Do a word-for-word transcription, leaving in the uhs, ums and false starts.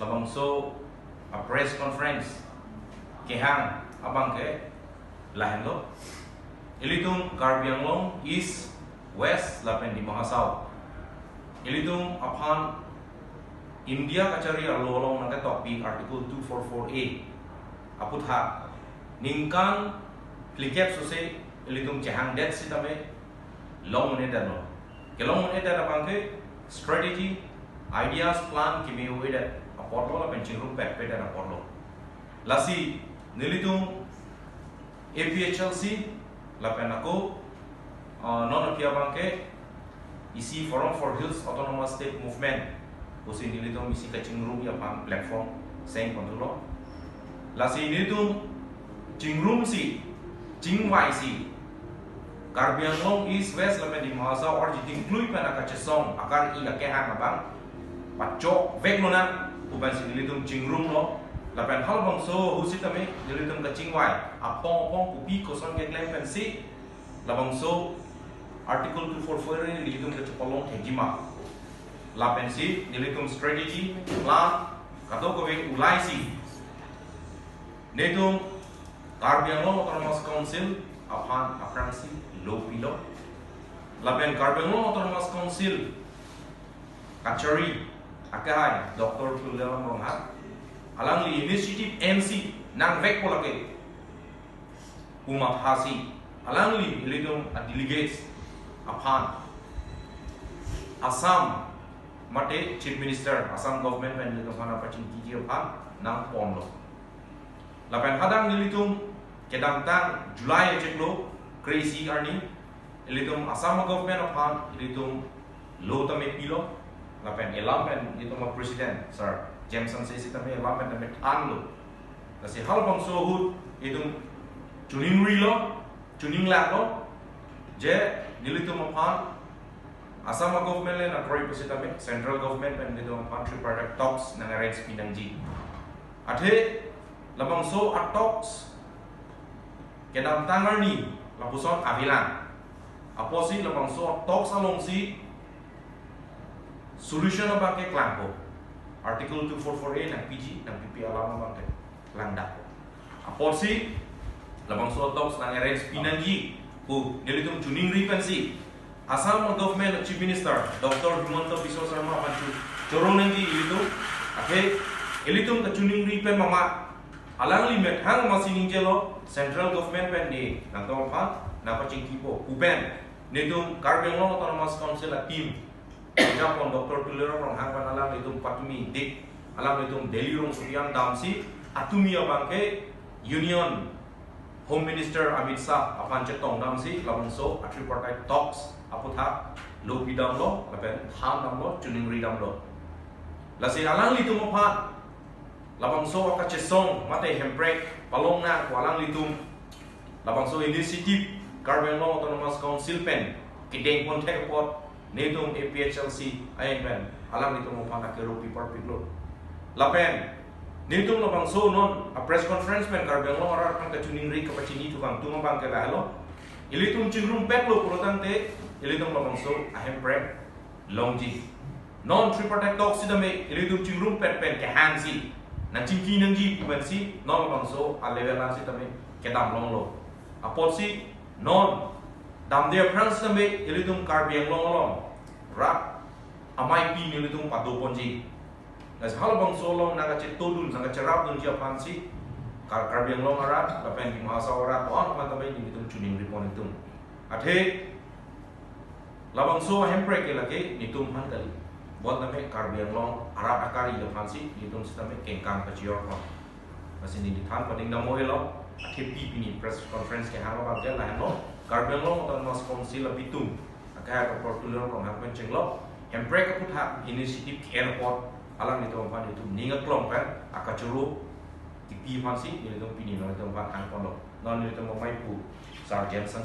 Labangso a press conference kehang abang ke lahenlo. Ilitum Karbi Anglong East, West lapen Dima Hasao, ilitum aphan India kachari arlo along nangketokpi Article two four four A aputhak ningkan phlikep sose ilitum chehangdet sitame long un-edetlo. Kelong un-edet abang ke strategy, ideas, plan keme un-edet apotlo lapen chingrum petpedet apotlo. Lasi nelitum A P H L C lapen ako, uh, non aphi abang ke isi Forum for Hills Autonomous State Movement pusi nelitum isi kachingrumji aphan platform seng pon thulo. Lasi nelitum chingrumsi, chingvaisi Karbi Anglong East, West lapen Dima Hasao arjiding klui pen akachesong akar-i akehang abang pachok veklo nang pu pensi nelitum chingrumlo. Lapen halabangso ahut sitame nelitum kachingvai aphong aphong kopi koson keklem pensi labangso Article two four four A nelitum kachepalong thekji ma, lapensi nelitum strategy, plan kadokave ulaisi nelitum Karbi Anglong Autonomous Council aphan aphrangsi lo pilo. Lapen Karbi Anglong Autonomous Council kachari akehai Doctor Tuliram Ronghang, alangli initiative M C nangvekpo lake pu mathasi alangli ilitum a delegates aphan Assam mate Chief Minister, Assam government pen ilitum aphan apachingkiji aphan nangponlo. Lapen hadak nelitum kedamtang July achiklo kre-isi arni ilitum Assam government aphan ilitum lo tame pilo. Lapen elam pen ilitum a president Sir James Hanse sitame elam pen tame thanlo. Lasi halabangso ahut ilitum chiningrilo, chininglaklo, je nelitum aphan Assam government le nangkroi pusitame central government pen nelitum aphan tripartite talks nang-arrange pi nangji. Athe labangso a talks kedamtang arni lapuson avelang. Apotsi labangso talks alongsi solution abang ke klangpo. Article two four four A nangpiji, nangpipi alam abang ke klangdakpo. Apotsi labangso talks nang-arrange pi nangji pu nelitum chiningri pensi Assam government Chief Minister Doctor Himanta Biswa Sarma aphan chu choro nangji ilitum. Athe ilitum kachiningri pen mama alangli methang masi ningjelo central government pen ne nangtum aphan nangpachingkipo pu pen nelitum Karbi Anglong Autonomous Council a team, ejapon Doctor Tuliram Ronghang pen alanglitum patumi dik, alanglitum Delhi rongsopi an damsi atumi abang ke Union Home Minister Amit Shah aphan chetong damsi labangso a tripartite talks aputhak lo pidamlo, lapen thandamlo, chiningri damlo. Lasi alanglitum aphan labangso akachesong mate hemprek palong nang pu alanglitum labangso initiative Karbi Anglong Autonomous Council pen kedengpon thek apot nelitum A P H L C ahin pen alanglitum aphan akero pi parpiklo. Lapen nelitum labangso non a press conference pen Karbi Anglong arat aphan kachiningri kapachini thukang atum abang ke lahelo. Ilitum chingrumpetlo pulotangte ilitum labangso ahemprek longji. Non tripartite talk sitame ilitum chingrumpet pen kehangsi nangchingki nangji pu pensi non labangso a level an sitame kedam longlo. Apotsi non damde aphrang sitame ilitum Karbi Anglong along rat amei pi nelitum padoponji. Lasi halabangso along nangkachetodun, nangkacherapdunji aphansi Kar-, Karbi Anglong arat lapen Dima Hasao arat do-an aphan tame nelitum chiningripon itum. Athe labangso ahemprek ke lake nelitum aphan kali. Bonta me Karbi Anglong arat akari aphansi nelitum sitame kengkang kachior kon. Lasi neli than pading dam-oi lo, athepi pini press conference kehang abang ke lahenlo, Karbi Anglong Autonomous Council abitum akehai Doctor Tuliram Ronghang pen chenglo, hemprek aputhak initiative ke-en apot alanglitum aphan itum ning aklong pen akachoro kipi aphansi nelitum pini nelitum aphan hangponlo. Non nelitum amei pu Sir James Hanse